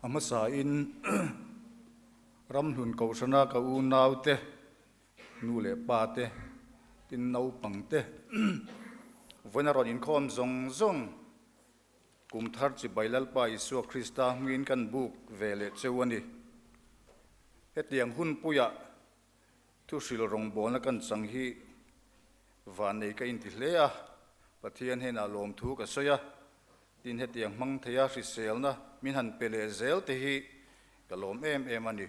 A hmasain Ramhlun Kohhrana ka unaute, nu leh pa te, tin naupang te, vawiin a rawn inkhawm zawng zawng kum thar chibai Lalpa Isua Krista hmingin kan buk ve leh cheu a ni. Hetiang hunpuiah Thuhril rawngbawlna kan chang hi vannei ka inti hle a, Pathian hnenah lawmthu ka sawi a, tin hetiang hmang theia hriselna min han pe leh zel te hi ka lawm em em a ni.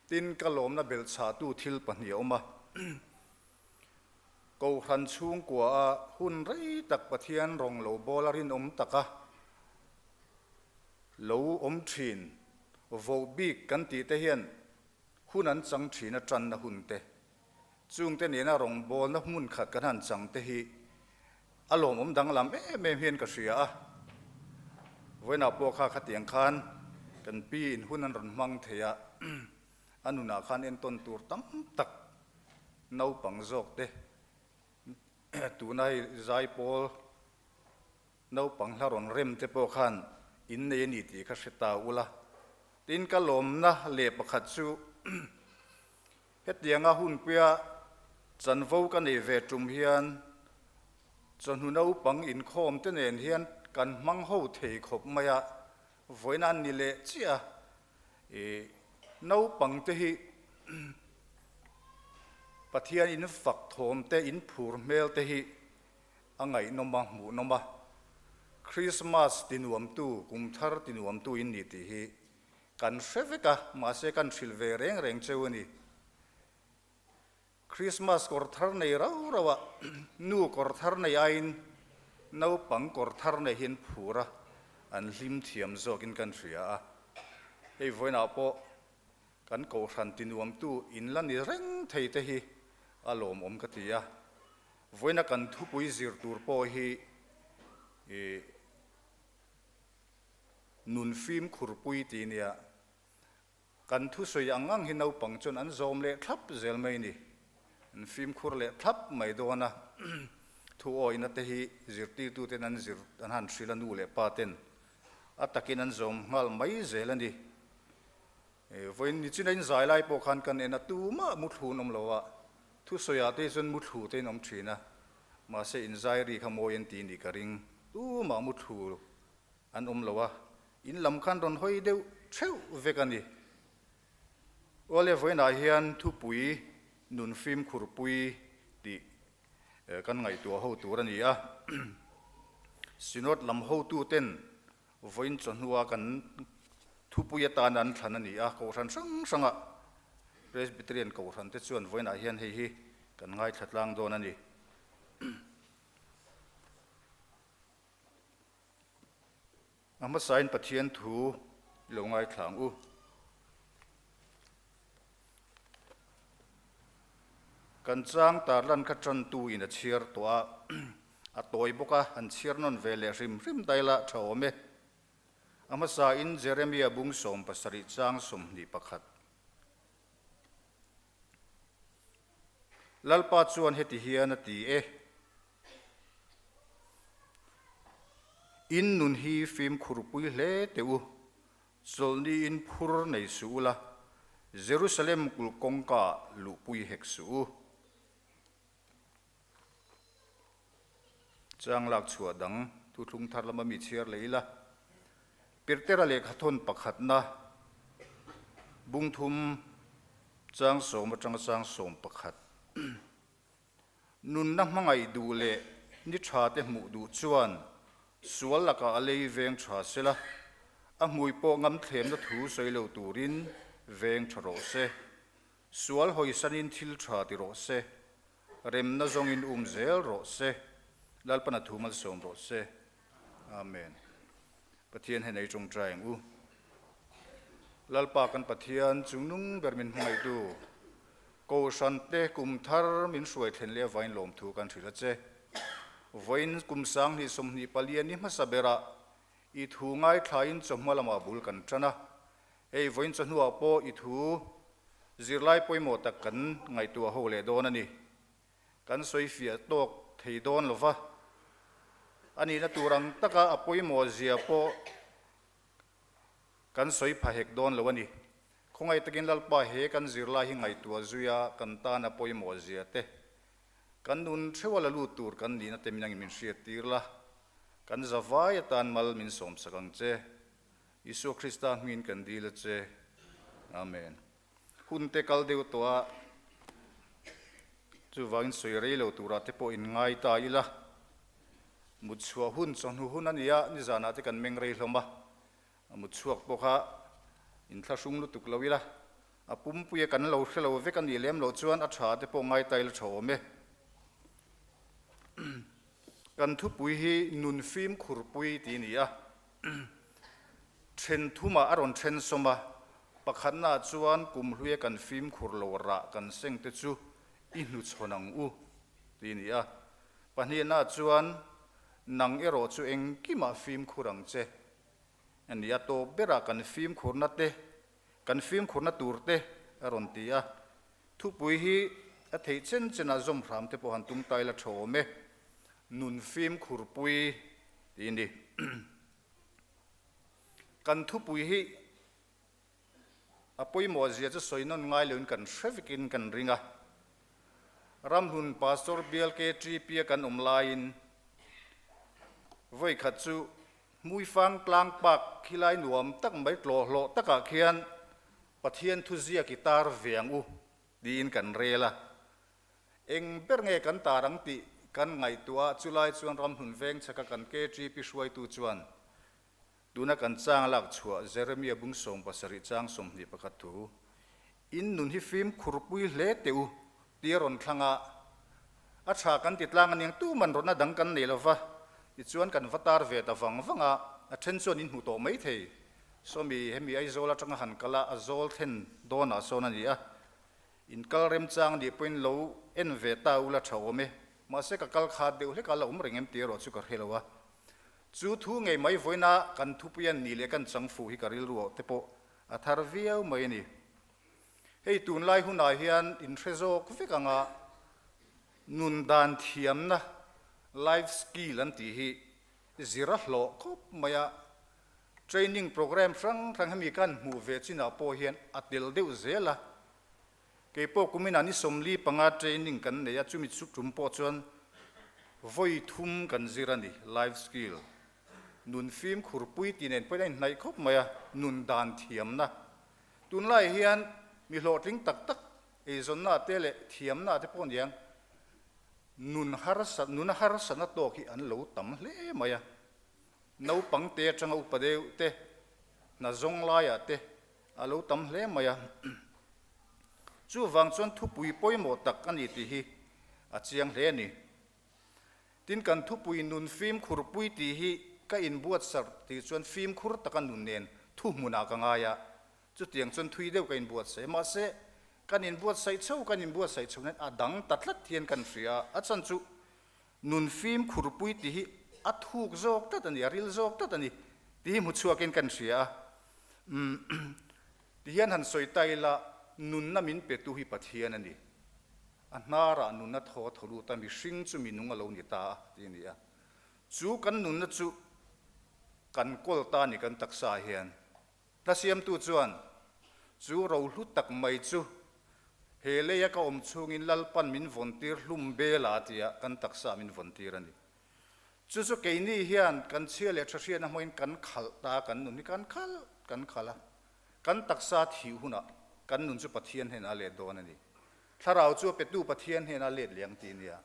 Tin, ka lawmna belhchhahtu thil pahnih a awm a, Kohhran chhungkua a hun rei tak Pathian rawng lo bawl a rinawm taka lo awm thin vohbik kan tih te hian Hun an chang thin a tanna hun te, chungte nena rawngbawlna hmun khat kan han chang te hi a lawmawm danglam em em hian ka hria a. Vawiinah pawh kha khatiang khan kan pi in hun an rawn hmang thei a, a nunah khan entawn tur tam tak naupang zawk te tuna hei zaipawl Naupang hla rawn rem te pawh khan in nei a ni tih kha hre ta ula. Tin, ka lawmna leh pakhat chu hetianga hunpuia chanvo ka nei ve tum hian chawhnu naupang inkhawm te nen hian kan hmang ho thei khawp mai a, vawiin an ni leh chiah a. I naupang te hi Pathian in fak thawm te, in phur hmel te hi A ngaihnawm a, hmuhnawm a. Krismas tinuamtu, kum thar tinuamtu in ni tih hi kan hre vek a, mahse kan hrilh ve reng reng cheu a ni. Krismas kawr thar nei rau rau a, nu kawr thar nei aiin naupang kawr thar nei hi an phur a, an hlim thiam zawkin kan hria a. Hei vawiinah pawh kan kohhran tinuamtu in la ni reng thei te hi a lawmawm ka ti a. Vawiina kan thupui zir tur pawh hi i nun fimkhurpui tih nia kan thusawi ang ang hi naupang chuan an zawm leh thlap zel mai ni. An fimkhur leh thlap mai dawn a, thu awihna te hi zirtirtuten an zir an han hrilh a nu leh pa ten a takin an zawm nghal mai zel a ni. Vawiin nichina inzai lai pawh khan kan en a, tumah muthlun awm lo a, Thusawiah te chuan muthlu te in awm thin a, mahse inzai ri kha mawi an ti nih ka ring. Tumah muthlu an awm lo a, in lam khan rawn hawi deuh theuh vek a ni. Awle vawiinah hian thupui nun fimkhurpui tih kan ngaihtuah ho tur a ni a. Synod lam hotuten vawiin chawhnua kan thupui atana an thlan a ni a, kohhran hrang hrangah Presbyterian kohhran te chuan vawiinah hian hei hi kan ngaithla tlang dawn a ni. A hmasain Pathian thu i lo ngaithla ang u. Kan chang tarlan kha tantu in a chhiar tawh a, a tawi bawk a, an chhiar nawn ve leh hrim hrim daila tha awm e. A hmasain Jeremia bung 70 chang 21. Lalpa chuan heti hian a ti e, In nun hi fimkhurpui hle teh u, chawlhni in phur nei suh ula, Jerusalem kulh kawngkaah luhpui hek suh u. Chang lak chhuah dang thuthlung thar lama mi chhiar leh ila, Pirtera lehkhathawn pakhatna bung thum chang sawm atanga chang 11. Nunna hmangaih duh leh ni tha te hmuh duh chuan sual lakah a lei veng tha sela, a hmui pawh ngam thlemna thu sawi lo turin veng tha rawh se. Sual hawisanin thil tha ti rawh se. Remna zawngin um zel rawh se. Lalpan a thu malsawm rawh se. Amen. Pathian hei nei tawngtai ang u. Lalpa kan Pathian chungnung ber min hmangaihtu, Kohhran te kum thar min hruai thlen leh avain lawmthu kan hrilh a che. Vawiin kum 2024 ni hmasa berah i thu ngaithlain chawhma lamah bul kan tan a. Hei vawiin chawhnuah pawh i thu zirlai pawimawh tak kan ngaihtuah ho leh dawn a ni. Kan sawi fiah tawk thei dawn lo va, a nihna tur ang taka a pawimawh zia pawh Kan sawi pha hek dawn lo a ni. Khawngaih takin Lalpa he kan zirlai hi ngaihtuah zuia kan tana pawimawh zia te, kan nun theuha la lut tur kan nihna te min angin min hriat tir la, kan zavai atan mal min sawmsak ang che. Isua Krista hmingin kan dil a che. Amen. Hun te kal deuh tawh a, chuvangin sawi rei lo turah te pawh in ngai ta ila. Mut chhuah hun chawhnu hun a ni a, nizanah te kan meng rei hlawm a, a mut chhuak pawh kha inthlahrung lutuk lo ila, a pumpuia kan lo hre lo vek a nih lem loh chuan a tha te pawh ngai ta ila tha awm e. Kan thupui hi nun fimkhurpui tih a ni a. Then thumah a rawn then sawm a, pakhatnaah chuan kum hluia kan fimkhur lo rah kan seng te chu i hnuchhawn ang u tih a ni a, pahnihnaah chuan nang erawh chu engkimah fimkhur ang che a ni a, tawp berah kan fimkhurna te, kan fimkhurna tur te a rawn ti a, thupui hi a theih chen chenah zawm hram te pawh han tum ta ila tha awm e. Nun fimkhurpui tih a ni. Kan thupui hi a pawimawh zia chu sawi nawn ngai loin kan hre vekin kan ring a. Ramhlun Pastor Bial KTP a kan awm laiin vawikhat chu Hmuifang tlang park khilai nuam tak mai tlawhhlawh takah khian Pathian thuziak i tar ve ang u tiin kan rel a. Eng ber nge kan tar ang tih kan ngaihtuah a, chulai chuan ramhlun veng chhaka kan KTP hruaitu chuan tuna kan chang lak chhuah Jeremia bung 70 chang 21 thu, In nun hi fimkhurpui hle teh u tih a rawn thlang a, a tha kan ti tlang aniang tuman rawtna dang kan nei lova, tichuan kan va tar ve ta vang vang a, a then chuan in hmu tawh mai thei. Sawmi hemi Aizawl atanga han kal a, a zawl thlen dawnah sawn a ni a, In kal remchang nih pawhin lo en ve ta ula tha awm e. Mahse ka kal khat deuh hlek a la awm reng em tih erawh chu ka hre lo a. Chu thu ngei mai vawiina kan thupui an nih leh kan chang fuh hi ka rilru ah te pawh a thar viau mai a ni. Hei tunlai hunah hian in hre zawk vek anga nun dan thiamna, life skill an tih hi zir a hlawh khawp mai a. Training programme hrang hrang hemi kan hmuh ve chinah pawh hian a tel deuh zel a. Kei pawh kuminah ni 45 training kan nei a, chumi tum pawh chuan vawi thum kan zir a ni, life skill. Nun fimkhur pui tih nen pawhin a inhnaih khawp mai a, nun dan thiamna. Tunlai hian mi hlawhtling tak tak eizawnna te leh thiamna te pawh niang nun harsa, nuna harsatna tawk hi an lo tam hle mai a. Naupang te atanga upa deuh te, hna zawng laiah te a lo tam hle mai a. Chuvang chuan thupui pawimawh tak a ni tih hi a chiang hle a ni. Tin, kan thupui nun fimkhurpui tih hi ka inbuatsaih tih chuan fimkhur taka nun nen thuhmunah ka ngai a, chutiang chuan thui deuh ka inbuatsaih. Mahse, kan inbuatsaih chho kan inbuatsaih chho hian a dang ta tlat hian kan hria a, a chan chu Nun fimkhurpui tih hi a thuk zawk tlat a ni, a ril zawk tlat a ni tih hi hmu chhuakin kan hria a. Ti hian han sawi ta ila, nunna min petu hi Pathian a ni. A hnarah nunna thaw a thaw lut a, mihring chu minung a lo ni ta a tih a ni a. Chu kan nunna chu kan kawl ta a ni kan taksa hian. Hla siamtu chuan, Chu rohlu tak mai chu he leia ka awm chhungin Lalpan min vawntir hlum bel a tia kan taksa min vawntir a ni. Chu chu keini hian kan chhia leh tha hriatna hmangin kan khalh ta, kan nun hi kan khalh kan khalh a, kan taksa thih hunah kan nun chu Pathian hnenah a let dawn a ni. Thlarau chu a petu Pathian hnenah a let leh ang tih a nia.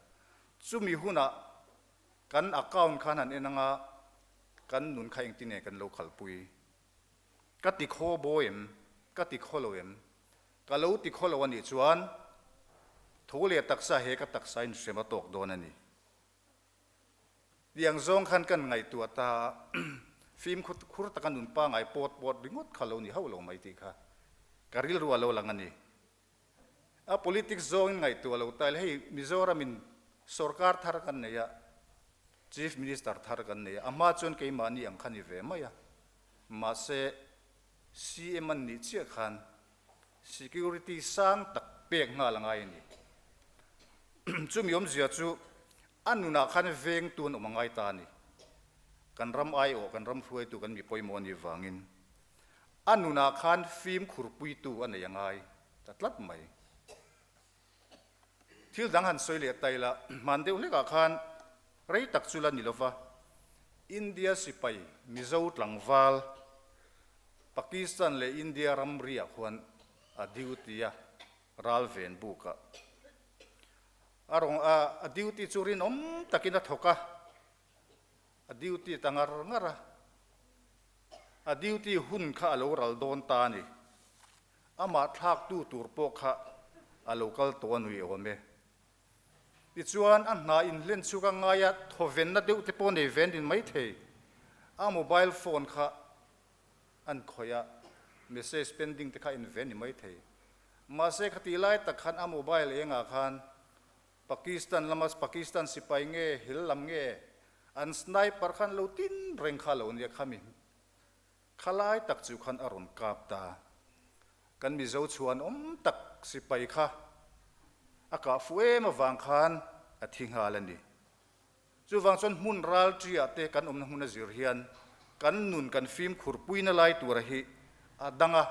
Chumi hunah kan account khan han en anga kan nun kha engtin nge kan lo khalhpui? Ka ti khaw bawi em? Ka ti khaw lo em? Ka lo ti khaw lo a nih chuan tho leh taksa he ka taksa in hrem a tawk dawn a ni. Tiang zawng khan kan ngaihtuah ta a, fimkhur khur taka nun pangai pawt pawt ringawt kha lo ni hauh lo mai tih kha ka rilru a lo lang a ni. A politics zawngin ngaihtuah lo ta ila hei Mizoramin sorkar thar kan nei a, Chief Minister thar kan nei a, a hma chuan keimahni ang kha ni ve mai a, mahse CM an nih chiah khan security sang tak pek nghal a ngai a ni. Chumi awmzia chu a nunah khan vengtu an awm a ngai ta a ni. Kan ram aiawh, kan ram hruaitu kan mi pawimawh a nih vangin. A nunah khan fimkhurpuitu a nei a ngai ta tlat mai. Thil dang han sawi leh ta ila, hman deuh hlekah khan rei tak chu la ni lova, India sipai Mizo tlangval Pakistan leh India ramriah khuan a duty a, ral ven bukah a rawn a duty chu rinawm takin a thawk a, A duty ta ngar ngar a, a duty hun kha a lo ral dawn ta a ni. Amah thlaktu tur pawh kha a lo kal tawh a nui awm e. Tichuan a hna inhlen chhuk a ngai a, thawvenna deuh te pawh nei ve nin maithei. A mobile phone kha an khawih a, message pending te kha a inve ni maithei. Mahse khatih lai tak khan a mobile engah khan Pakistan lama Pakistan sipai nge hil lam nge an sniper khan lo tin reng kha lo nia khami khalai tak chu khan a rawn kap ta. Kan Mizo chhuan awm tak sipai kha a kah fuh em avang khan a thi nghal a ni. Chuvang chuan hmun ral ṭiah te kan awmna hmun a zir hian kan nun kan fimkhur puina lai tura hi a dang a,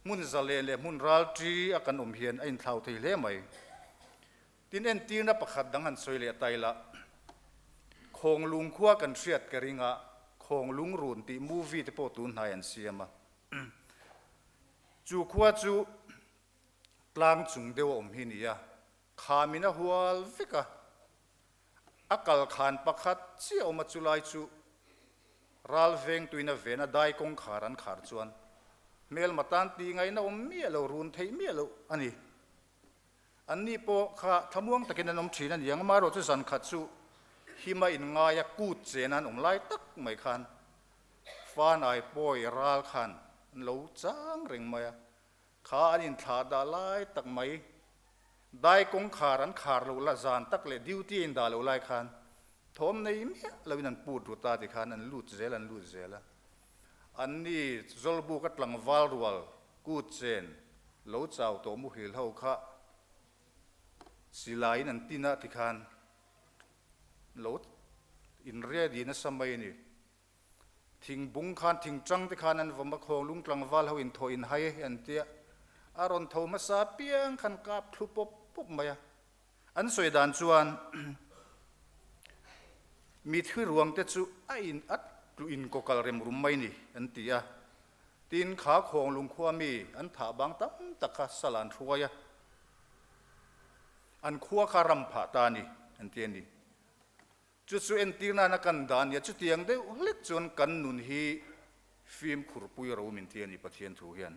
hmun zalen leh hmun ral ṭi a kan awm hian a inthlau thei hle mai. Tin entirna pakhat dang han sawi leh ta ila, Khawnglung khua kan hriat ka ring a, Khawnglung run tih movie te pawh tun hnai an siam a. Chu khua chu tlang chung deuh a awm hi ni a, Khamin a hual vek a, a kal khan pakhat chiah awm a chulai chu ral veng tuina vena dai kawngkhar an khar chuan hmelma tan tih ngaihna awm miah lo, run theih miah loh a ni. Anni pawh kha thlamuang takin an awm thin a ni ang, amaherawh chu zan khat chu hima inngaia kut chena an awm lai tak mai khan fanai pawi ral khan an lo chang reng mai a, Kha an inthlah dah lai tak mai, dai kawngkhar an khar loh la zan tak leh duty a indah loh lai khan thawm nei miah loin an put rut a tikhan an lut zel an lut zel a. Anni Zawlbuk a tlangval rual kut chen lo chau tawh muhil ho kha silaiin an tin a tikhan lo inready nasa mai a ni. Thing bung khan, thing tang te khan an vawm a, khawnglung tlangval ho in thaw in hai an tia, a rawn tho hmasa piang khan kap thlu pawp pawp mai a. An sawi dan chuan mi thi ruang te chu a in a tlu in kaw kal rem rum mai ni an ti a. Tin, kha khawnglung khua mi an thah bang tam tak kha sal an hruai a, an khua kha ram phah ta a ni an ti a ni. Chu chu entir nana kan dah a nia, chutiang deuh hlek chuan kan nun hi fimkhur pui ro min ti a ni Pathian thu hian.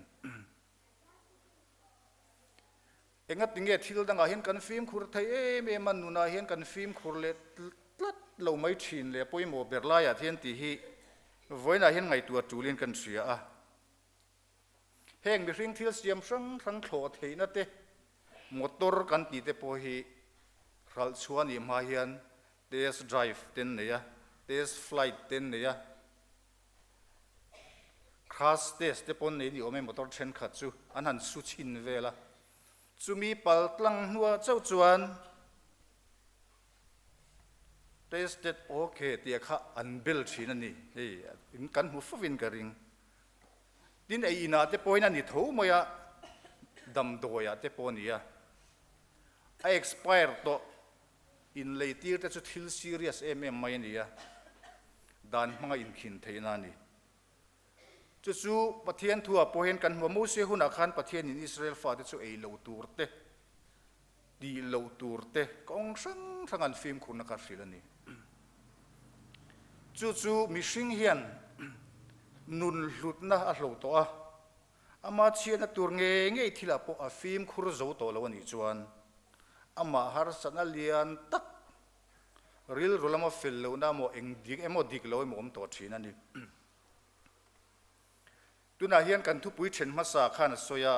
Engati nge thil dangah hian kan fimkhur thei em em a, nunah hian kan fimkhur leh tlat lo mai thin leh pawimawh ber laiah hian tih hi vawiinah hian ngaihtuah tulin kan hria a. Heng mihring thil siam hrang hrang thlawh theihna te, motor kan tih te pawh hi hralh chhuah nih hma hian test drive te an nei a, test flight te an nei a, crash test te pawh an nei ni awm e motor thenkhat chu an han su chhin vel a, chumi pal tlang hnuah chauh chuan tested ok tih kha an bel thin a ni, hei kan hmu fovin ka ring. Tin, ei inah te pawhin a ni tho mai a, damdawiah te pawh a ni a. A expire tawh inleitir te chu thil serious em em mai a ni a, dan hmanga inkhin theihna a ni. Chu chu Pathian thuah pawh hian kan hmu a, Mosia hunah khan Pathianin Israel fate chu ei lo tur te, tih loh tur te kawng hrang hrang an fimkhurna kha hrilh a ni. Chu chu mihring hian nun hlutna a hlo tawh a, ama chhiatna tur ngei ngei thilah pawh a fimkhur zo tawh lo a nih chuan amah harsatna lian tak rilru lama fel lohna emaw eng dik emaw dik lo emaw awm tawh thin a ni. Tunah hian kan thupui then hmasa khan a sawi a,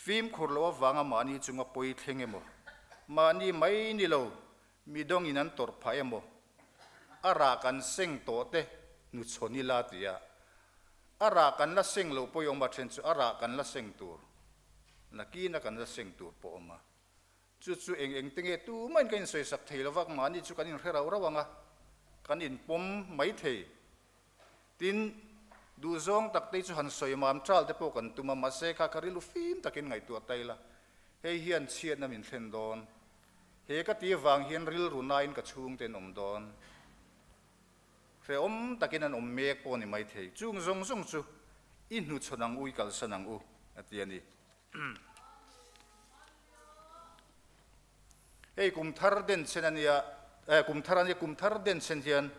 fimkhur loh avanga mahni chunga pawi thleng emaw, mahni mai ni lo, midawngin an tawrh phah emaw, a rah kan seng tawh te hnuchhawn ila ti a, a rah kan la seng loh pawh i awm a, then chu a rah kan la seng tur, nakina kan la seng tur pawh a awm a. Chu chu eng eng te nge tumahin kan insawisak thei lo vak, mahni chu kan inhre rauh rauh ang a, kan inpawm mai thei. Tin, Duhzawng tak te chu han sawi mam ṭal te pawh kan tum a, mahse kha ka rilru fim takin ngaihtuah ta ila, hei hian chhiatna min thlen dawn. He ka ti avang hian rilru nain ka chhungte an awm dawn. Hrehawm takin an awm mek pawh a ni maithei. Chung zawng zawng chu i hnuchhawn ang u, i kalsan ang u, a ti a ni. Hei kum thar denchhen a nia, eh kum thar a nia, kum thar denchhen hian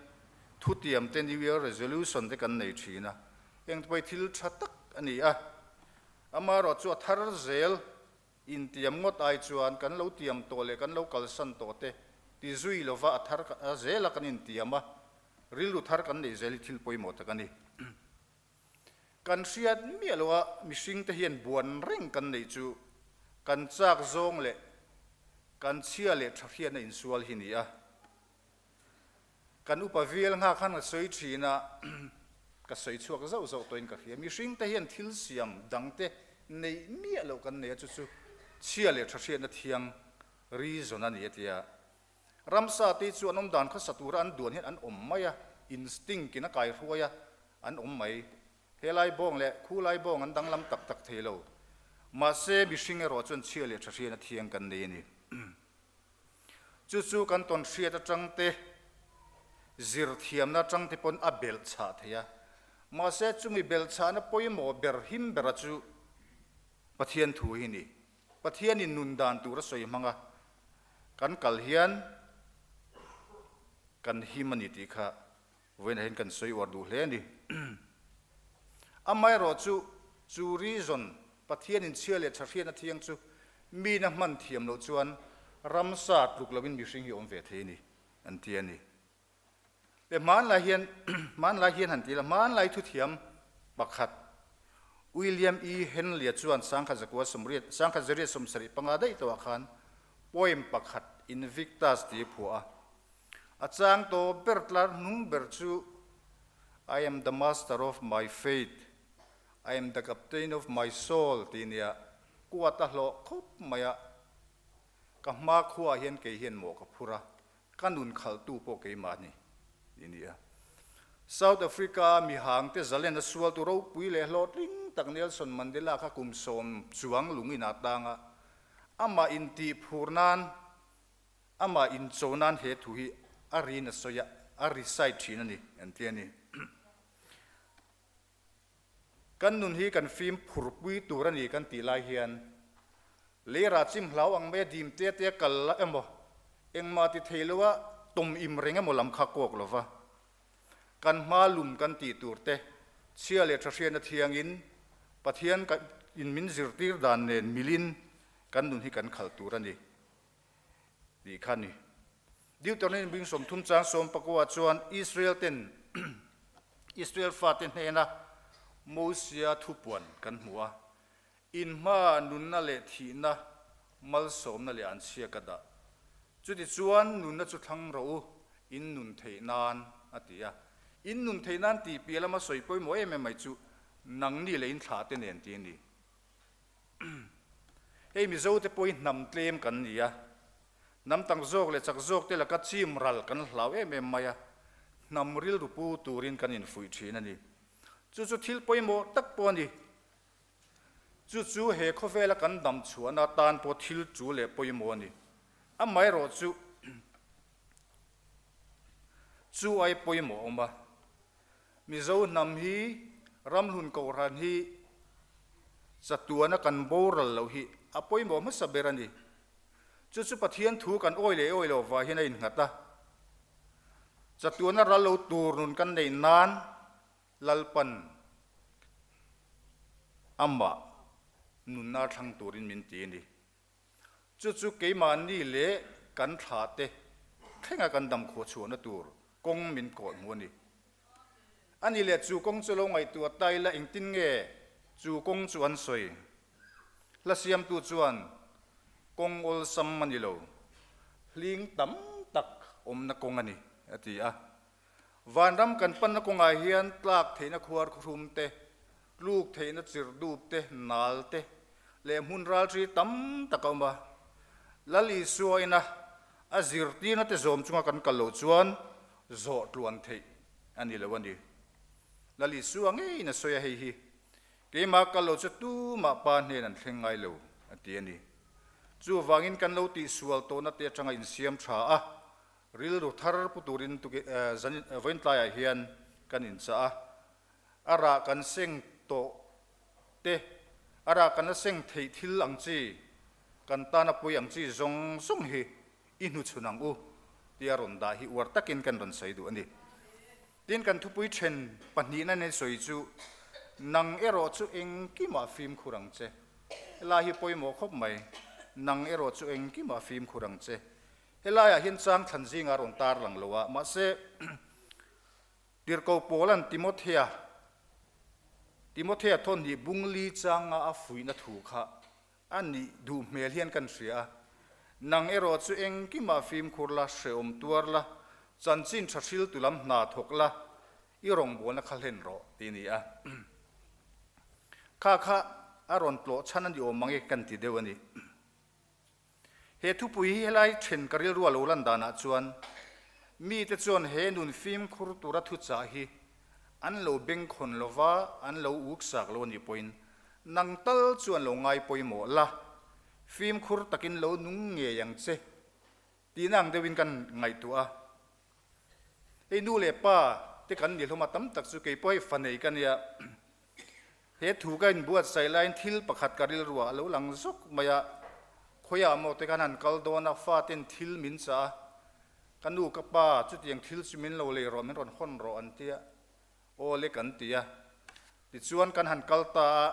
thutiam te New Year resolution te kan nei thin a, eng te pawh hi thil tha tak a ni a, amaherawh chu a thar zel intiam ngawt ai chuan kan lo tiam tawh leh kan lo kalsan tawh te ti zui lova a thar zela kan intiam a, rilru thar kan neih zel hi thil pawimawh tak a ni. Kan hriat miah lo a, mihringte hian buan reng kan neih chu kan chak zawng leh kan chhia leh tha hriatna insual hi ni a. Kan upa vial nghak khan ka sawi thin a, ka sawi chhuak zauh zauh tawhin ka hria. Mihringte hian thil siam dangte neih miah loh kan nei a, chu chu chhia leh tha hriatna thiang reason a ni a ti a. Ramsa te chu an awm dan khawsa tura an duan hian an awm mai a, instinct in a kaihruai a, an awm mai. Helai bawng leh khulai bawng an danglam tak tak thei lo. Mahse, mihring erawh chuan chhia leh tha hriatna thiang kan nei a ni. Chu chu kan tawn hriat atang te, zir thiamna atang te pawn a belh chhah thei a. Mahse, chumi belh chhahna pawimawh ber him bera chu Pathian thu hi a ni. Pathianin nun dan tur a sawi hmang a, kan kal hian kan him a ni tih kha vawiinah hian kan sawi uar duh hle a ni. Amaherawh chu, chu reason, Pathianin chhia leh tha hriatna thiang chu mina hman thiam loh chuan ramsa tluk loin mihring hi awm ve thei a ni, an ti a ni. Pe hmanlai hian hmanlai hian han ti ila, hmanlai thuthiam pakhat William E. Henley-a chuan sangkhat zakua sawmriat sangkhat zariat 75 daih tawhah khan poem pakhat Invictus tih a phuah a. A chang tawp ber tlar hnung ber chu I am the master of my fate, I am the captain of my soul tih nia kuat a hlawh khawp mai a, ka hma khuaah hian kei hian mawh ka phur a, Ka nun khalhtu pawh keimah ni i ni a. South Africa mihangte zalen a sualtu ropui leh hlawhtling tak Nelson Mandela kha kum sawm chuang lungin a tang a, amah intihphur nan, amah incho nan he thu hi a rin a sawi a, a recite thin a ni, an ti a ni. Kan nun hi kan fim phurpui tur a ni kan tih lai hian leirah chim hlau ang maia dim te te kal la emaw, engmah ti thei loa tawm im reng emaw lam kha kawk lo va. Kan hma lum kan tih tur te, chhia leh tha hriatna thiangin Pathian in min zirtir dan nen milin kan nun hi kan khalh tur a ni tih kha a ni. Deuteronomy bing 30 chang 19 chuan Israel ten Israel fate hnena Mosia thupuan kan hmu a, In hma nunna leh thihna malsawmna leh anchhia ka dah. Chutichuan nunna chu thlang rawh u, in nun theih nan, a ti a. In nun theih nan tih piah lama sawi pawimawh em em mai chu nangni leh in thlahte nen tih a ni. Hei Mizote pawh hi hnam tlem kan ni a. Hnam tak zawk leh chak zawk te laka chim ral kan hlau em em mai a, hnam rilru pu turin kan infuih thin a ni. Chu chu thil pawimawh tak pawh a ni. Chu chu he khawvela kan dam chhuahna tan pawh thil chu leh pawimawh a ni. Amaherawh chu chu ai pawimawh a awm a. Mizo hnam hi ramhlun kohhran hi chatuana kan boral loh hi a pawimawh hmasa ber a ni. Chu chu Pathian thu kan awi leh awi loh vah hian a innghat a. Chatuana ral lo tur nun kan neih nan Lalpan amah nunna thlang turin min ti a ni. Chu chu keimahni leh kan thlahte thlenga kan dam khuah chhuahna tur kawng min kawh hmu a ni. A ni leh chu kawng chu lo ngaihtuah ta ila engtin nge chu kawng chu an sawi? Hla siamtu chuan kawng awlsam a ni lo, hling tam tak awmna kawng a ni, a ti a. Vanram kan panna kawngah hian tlak theihna khuar khuhrum te, tluk theihna chirhdup te, nal te leh hmun ralṭi tam tak a awm a. Lal Isua ina a zirtirna te zawm chunga kan kal loh chuan zawh tluan theih a ni lo a ni. Lal Isua ngeiin a sawi a, hei hi keimah kal lo chu tumah Pa hnen an thleng ngai lo, a ti a ni. Chuvangin kan lo tihsual tawhna te atanga insiam tha a, rilru thar pu turin vawiin tlaiah hian kan inchah a, a rah kan seng tawh te, a rah kan la seng theih thil ang chi, kan tana pawi ang chi zawng zawng hi i hnuchhun ang u tia rawn dah hi uar takin kan rawn sawi duh a ni. Tin, kan thupui then pahnihna nen sawi chu, Nang erawh chu engkimah fimkhur ang che. Helai hi pawimawh khawp mai, Nang erawh chu engkimah fimkhur ang che. Helaiah hian chang thlan zingah a rawn tar lang lo a, mahse, Tirhkoh Paula'n Timothea, Timothea thawnhnih bungli changa a fuihna thu kha a nih duh hmel hian kan hria a, Nang erawh chu engkimah fimkhur la, hrehawm tuar la, chanchin tha hriltu lam hna thawk la, i rawngbawlna kha hlen rawh, tih a ni a. Kha kha a rawn tlawh chhan a ni awm mang e kan ti deuh a ni. He thupui hi helai then ka rilru a lo lan danah chuan mite chuan he nun fimkhur tura thuchah hi an lo bengkhawn lo va, an lo uksak lo a nih pawhin nang tal chuan lo ngai pawimawh la, fimkhur takin lo nung ngei ang che tihna ang deuhin kan ngaihtuah a. Hei nu leh pa te kan ni hlawm a, tam tak chu kei pawh hei fa nei ka nia. He thu ka inbuatsaih laiin thil pakhat ka rilruah a lo lang zawk mai a, khawiah maw te khan han kal dawn a, faten thil min chah a, ka nu ka pa chutiang thil chu min lo lei rawh, min rawn hawn rawh an ti a, aw le kan ti a. Tichuan kan han kal ta a,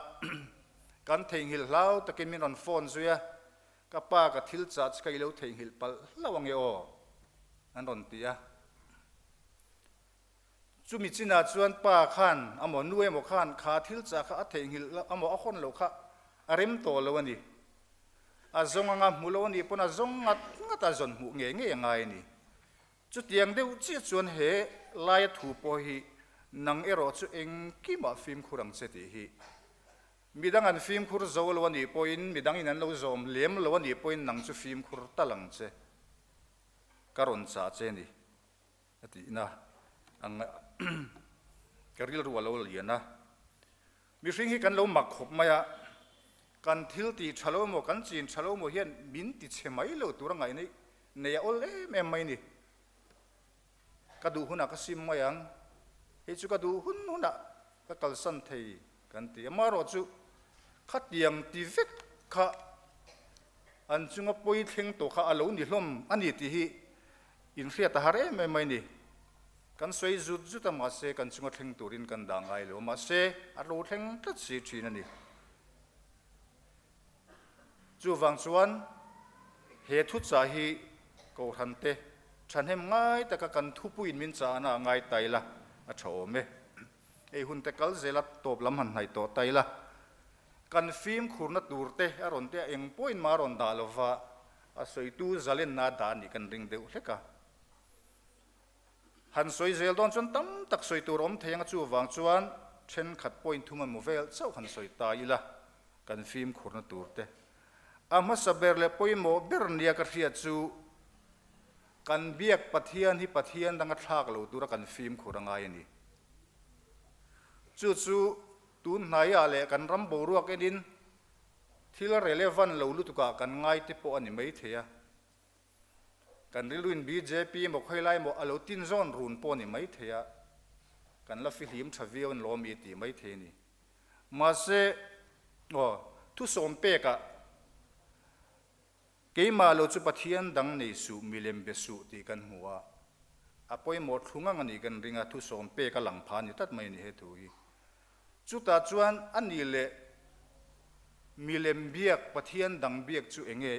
kan theihnghilh hlau takin min rawn phone zui a, ka pa ka thil chah chu ka ilo theihnghilh palh hlauh ange aw an rawn ti a. Chumi chinah chuan pa khan amaw nu emaw khan kha thil chah kha a theihnghilh amaw a hawn loh kha a rem tawh lo a ni. A zawng anga hmu lo a nih pawn a zawng ngat ngat a zawn hmuh ngei ngei a ngai a ni. Chutiang deuh chiah chuan he laia thu pawh hi nang erawh chu engkimah fimkhur ang che tih hi midang an fimkhur zo lo a nih pawhin midangin an lo zawm lem lo a nih pawhin nang chu fimkhur tal ang che ka rawn chah che a ni. A tihna ang ka rilru a lo lian a. Mihring hi kan lo mak khawp mai a, kan thil tih tha lo emaw, kan chin tha lo emaw hian min ti chhe mai lo tur a ngaih nei a awl em em mai ni. Ka duh hunah ka sim mai ang, hei chu ka duh hun hunah ka kalsan thei kan ti. Amaherawhchu khatiang ti vek kha an chunga pawi thleng tawh kha a lo ni hlawm a ni tih hi Inhriat a har em em mai ni. Kan sawi zut zut a mahse kan chunga thleng turin kan dah ngai lo a mahse a lo thleng tlat si thin a ni. Chuvang chuan he thuchah hi Kohhran te thahnem ngai taka kan thupuiin min chahna a ngai ta ila a tha awm e. Hei hun te kal zel a tawp lam han hnaih tawh ta ila kan fimkhurna tur te a rawn te a eng pawhin mah a rawn dah lova A sawitu zalenna dah nih kan ring deuh hlek a. Han sawi zel dawn chuan tam tak sawi tur awm thei ang a, chuvang chuan thenkhat point thum emaw vel chauh han sawi ta ila kan fimkhurna tur te. A hmasa ber leh pawimawh ber nia ka hriat chu kan biak Pathian hi Pathian danga thlak lo tura kan fimkhur a ngai a ni. Chu chu tun hnaiah leh kan ram boruak enin Thil relevant lo lutukah kan ngai te pawh a ni maithei a. Kan rilruin bjp emaw khawilai emaw a lo tin zawn run pawh a ni maithei a, kan la fihlim tha viau an lawm i tih maithei a ni. Mahse, aw, thusawm pekah keimah lo chu Pathian dang nei suh, milem be suh tih kan hmu a, a pawimawh thlu ngang a nih kan ring a, thusawm pek a lang pha a ni tlat mai a ni he thu hi. Chutah chuan a nih leh milem biak, Pathian dang biak chu eng nge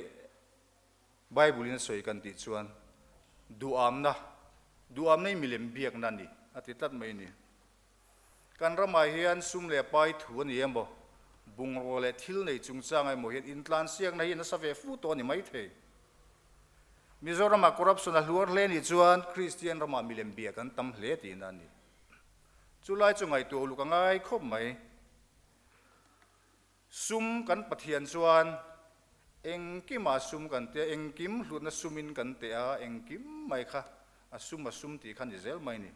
Bible-in a sawi kan tih chuan duhamna, duhamna hi milem biakna a ni a ti tlat mai a ni. Kan ramah hian sum leh pai thu a ni emaw, bungraw leh thil nei chungchangah emaw hian intlansiakna hi nasa ve fu tawh a ni maithei. Mizoramah corruption a hluar hle nih chuan Kristian ramah milem biak an tam hle tihna a ni. Chu lai chu ngaihtuah uluk a ngai khawp mai. Sum kan Pathian chuan engkimah sum kan tia, engkim hlutna sumin kan teh a, engkim mai kha a sum a sum tih kha ni zel mai ni.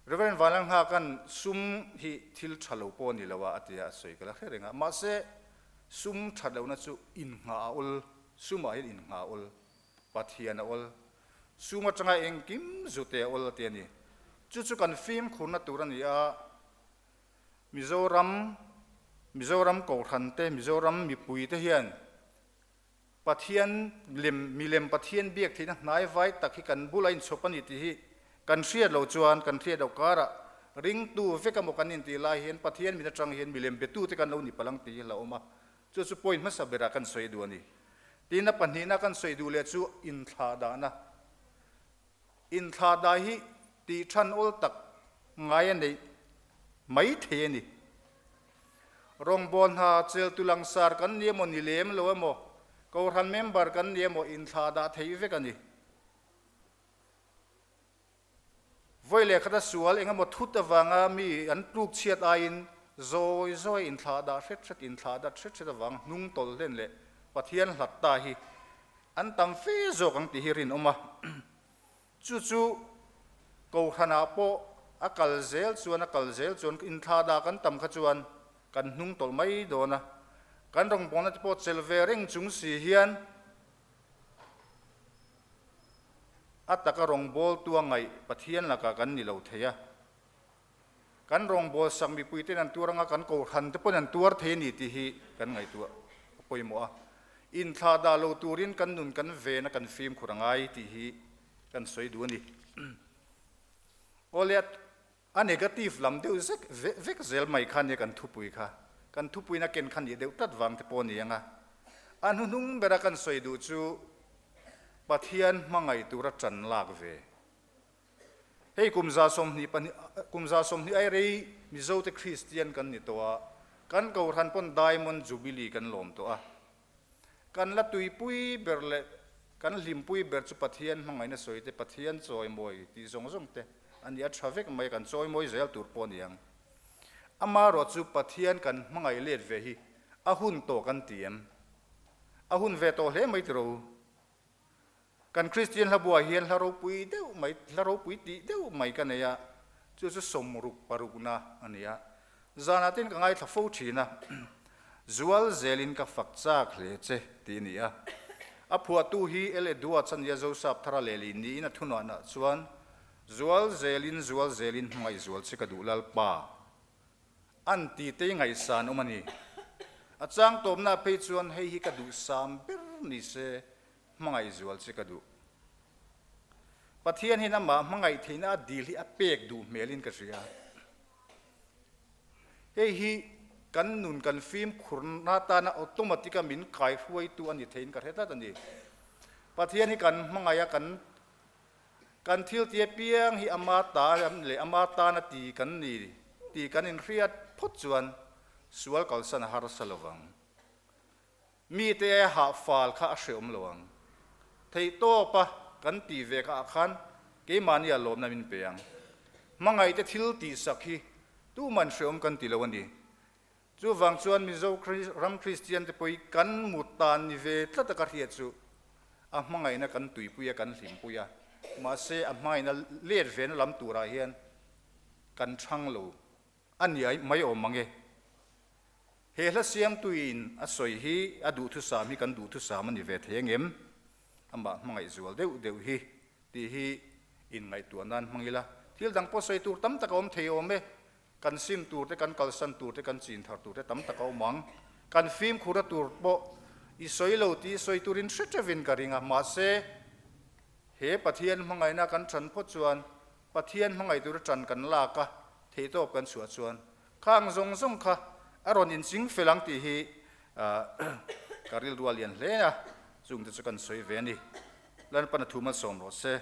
Rev. Vanlalnghakan sum hi thil tha lo pawh a ni lo a, a ti a, a sawi ka la hre reng a. Mahse, sum that lohna chu innghah a awl, sumah hian innghah a awl, Pathian a awl, sum atanga engkim zute a awl a ti a ni. Chu chu kan fimkhurna tur a ni a, Mizoram, Mizoram Kohhran te, Mizoram mipui te hian Pathian lem, milem Pathian biak theihna hnai vai tak hi kan bula inchhawp a ni tih hi kan hriat loh chuan kan hriat loh karah ringtu vek emaw kan intih lai hian Pathian min atang hian milem betute kan lo ni palh ang tih hi hlauhawm a, chu chu point hmasa berah kan sawi duh a ni. Tin a pahnihna kan sawi duh leh chu inthlahdahna. Inthlahdah hi tih than awl tak ngai a neih mai thei a ni. Rawngbâwl hna cheltu langsar kan ni emaw ni lem lo emaw, Kohhran member kan ni emaw inthlahdah theih vek a ni. Vawi leh khata sual eng emaw thut avanga mi an tluk chhiat aiin zawi zawi inthlahdah hret hret inthlahdat hret hret avang hnung tawlh hlen leh Pathian hlat ta hi an tam fe zawk ang tih hi rinawm a. Chu chu Kohhranah pawh a kal zel chuan a kal zel chuan inthlahdah kan tam kha chuan kan hnung tawlh mai dawn a. Kan rawngbawlna te pawh chelh ve reng chung si hian a taka rawngbawltu a ngaih Pathian lakah kan ni lo thei a. Kan rawngbâwl sak mipuite'n an tuar anga kan kohhran te pawhin an tuar thei a ni tih hi kan ngaihtuah a pawimawh a. Inthlahdah lo turin kan nun kan ven a kan fimkhur a ngai tih hi kan sawi duh a ni. Awle a negative lam deuh zek vek zel mai kha nia kan thupui kha. Kan thupuiin a ken kha nih deuh tlat vang te pawh a ni ang a. A hnuhnung bera kan sawi duh chu Pathian hmangaih tura ṭan lak ve. Hei kum 25 kum 20 ai rei Mizote Kristian kan ni tawh a, kan Kohhran pawn Diamond Jubilee kan lawm tawh a. Kan la tuipui ber leh kan hlimpui ber chu Pathian hmangaihna sawi te, Pathian chawimawi tih zawng zawng te a ni a, tha vek mai a, kan chawimawi zel tur pawh a ni ang. Amaherawh chu Pathian kan hmangaih let ve hi a hun tawh kan ti em? A hun ve tawh hle mai tiraw u? Kan Kristian hla buah hian hla ropui deuh mai, hla ropui tih deuh mai ka nei a, chu chu 66 na a ni a. Zanah ten ka ngaithla fo thin a, Zual zelin ka fak chak hle che tih a ni a. A phuahtu hi L. Edwards a ni a, Zosap thara lehlin niin a thunuahnah chuan, Zual zelin, zual zelin hmangaih zual che ka duh Lalpa. An ti te ngaihsan awm a ni. A chang tawpnaah phei chuan hei hi ka duhsam ber ni se Hmangaih zual che ka duh. Pathian hian amah hmangaih theihna a dil hi a pek duh hmelin ka hria. Hei hi kan nun kan fimkhurna atana automatic a min kaihruaitu a ni theiin ka hre tlat a ni. Pathian hi kan hmangaih a, kan kan thil ti apiang hi ama ta leh ama tana ti kan ni tih kan inhriat phawt chuan sual kalsan a harsa lovang. Mite hah fal kha a hreawm lo ang. Theihtawpa kan tih ve kha ah khan keimahni ah lawmna min pe ang. Hmangaihte thil tihsak hi tuman hreawm kan ti lo a ni. Chuvang chuan Mizo ram Kristian te pawh hi kan mut tan ni ve tlat a ka hriat chu a hmangaihna kan tuipui a kan hlimpui a, mahse a hmangaihna let vena lam turah hian kan chhang lo a ni mai awm mang e. He hla siamtuiin a sawi hi a duhthusam hi kan duhthusam a ni ve thei angem? Amah hmangaih zual deuh deuh hi tih hi inngaihtuah nan hmang ila, thil dang pawh sawi tur tam tak a awm thei awm e. Kan sim tur te, kan kalsan tur te, kan chin thar tur te tam tak a awm ang. Kan fimkhurna tur pawh i sawi lo tih sawi turin hre teuhin ka ring a, mahse he Pathian hmangaihna kan ṭan phawt chuan Pathian hmangaih tura ṭan kan lak a, theihtawp kan chhuah chuan Khang zawng zawng kha a rawn inching fel ang tih hi ka rilru a lian hle a, chungte chu kan sawi ve a ni. Lalpan a thu malsawm rawh se.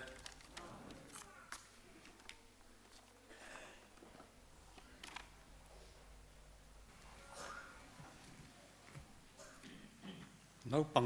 Naupang.